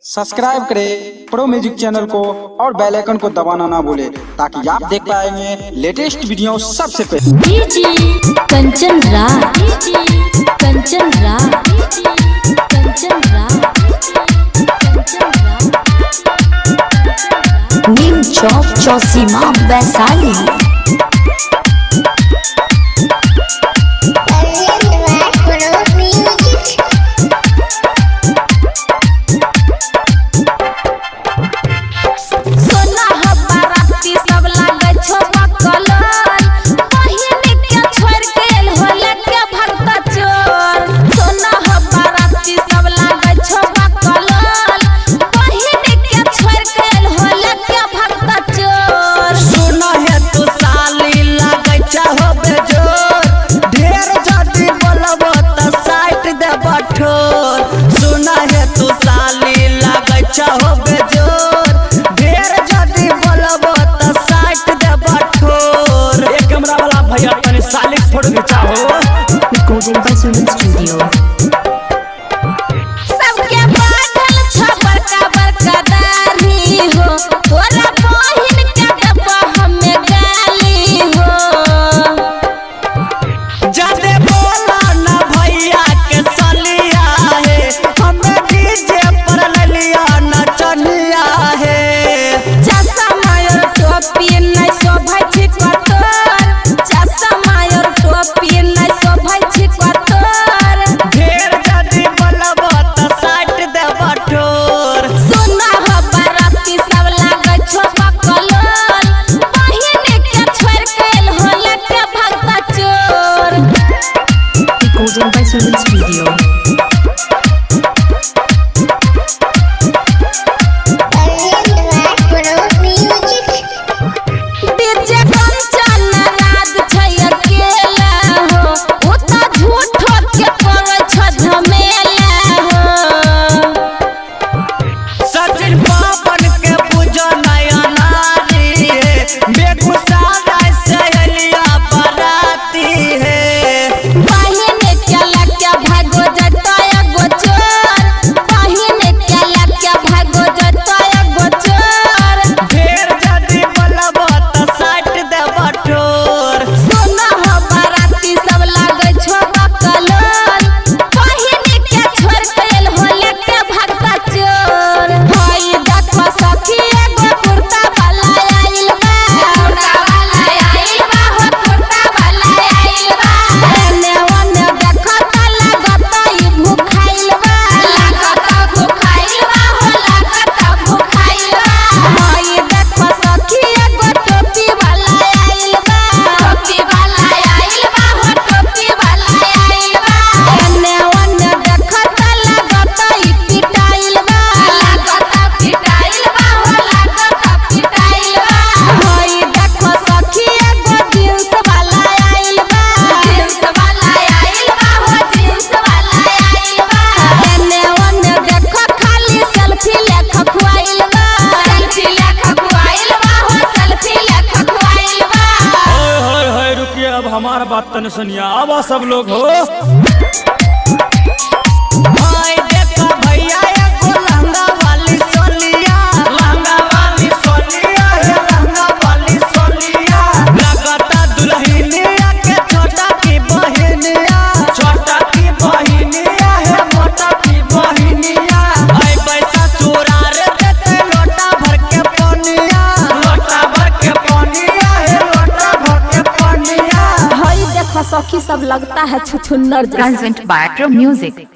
Subscribe करें pro music channel को और बेल आइकन को दबाना ना भूलें ताकि आप देख पाएंगे लेटेस्ट वीडियो सबसे पहले। DJ Kanchan Raj, DJ Kanchan Raj, DJ Kanchan Raj, Kanchan Raj. Neem Chowk Chausima Vaishali. सोना बाराती सब लागै छौ बकलोल, बहिन के छोड़ के एल होले के भगता चोर। सोना बाराती सब लागै छौ बकलोल, बहिन के छोड़ के एल होले के भगता चोर। सुन हे तू साली लागै छहो बेजोर, ढेर जदी बोलबो त साइट दे बठोर। सुन हे तू साली लागै छहो बेजोर, ढेर जदी बोलबो त साइट दे बठोर। एक कैमरा वाला भैया तनी सालिक photo खिंचाओ। Recording by Suman Studio. सबके बांधल छौ बड़का बड़का दाढ़ी हो, तोरा बहिन के देबो हमे गाली हो। जादे बोला ना भैया के सलिया हे, हमें डीजे पर ललिया नचनिया हे। चश्मा और टोपी नै शोभै छिको तोर, चश्मा और टोपी नै शोभै छिको तोर। ढेर जदी बोलबो त साइट दे बठोर। सुना हो बाराती सब लागै छौ बकलोल, बहिन के छोड़ के एल होले के भगता चोर। Recording by Suman Studio. DJ Kanchan Raj छै अकेला हो, उ त झूठो के करै छौ झमेला हो। सचिन पापन के पूजो नया नारी है, बेगूसराय से अलिया बाराती है। बहिन के लग के भागो जतौ एगो चोर, बहिन के लग के भागो जतौ एगो चोर। ढेर जदी बोलबो त साइट दे बठोर। सुना हो बाराती सब लागै छौ बकलोल, बहिन के छोड़ के एल होले के भगता चोर। हई देखो सखी एगो कुर्ता वाला आइल बा, कुर्ता वाला आइल बा हो कुर्ता वाला आइल बा। एने ओने देखो त लागत ई भुखाइल बा, लागत भुखाइल बा हो लागत भुखाइल बा। हई देखो सखी एगो टोपी वाला आइल बा, टोपी वाला आइल बा हो टोपी वाला आइल बा। एने ओने देखो त लागत ई पिटाइल बा, लागत पिटाइल बा हो लागत पिटाइल बा। हई देखो सखी एगो जींस वाला आइल बा, जींस वाला आइल बा हो जींस वाला आइल बा। एने ओने देखो खाली सेल्फी लेख खुआइल बा, सेल्फी लेख खुआइल बा हो सेल्फी लेख खुआइल बा। होय होय होय, रुकिए अब हमार बात तने सुनिया, आवा सब लोग हो। हाय देखो भैया एगो लहंगा वाली सोलिया, लहंगा वाली सोनिया हे लहंगा वाली सोलिया। लगता दुल्हनिया के छोटा की बहिनिया, छोटा की बहिनिया हे मोटा की बहिनिया। ऐ पैसा चोरा रे देते लोटा भर के पनिया, लोटा भर के पनिया हे लोटा भर के पनिया। हई देखो सखी सब लगता है छुछुन्नर जैसा। Present by Pro Music.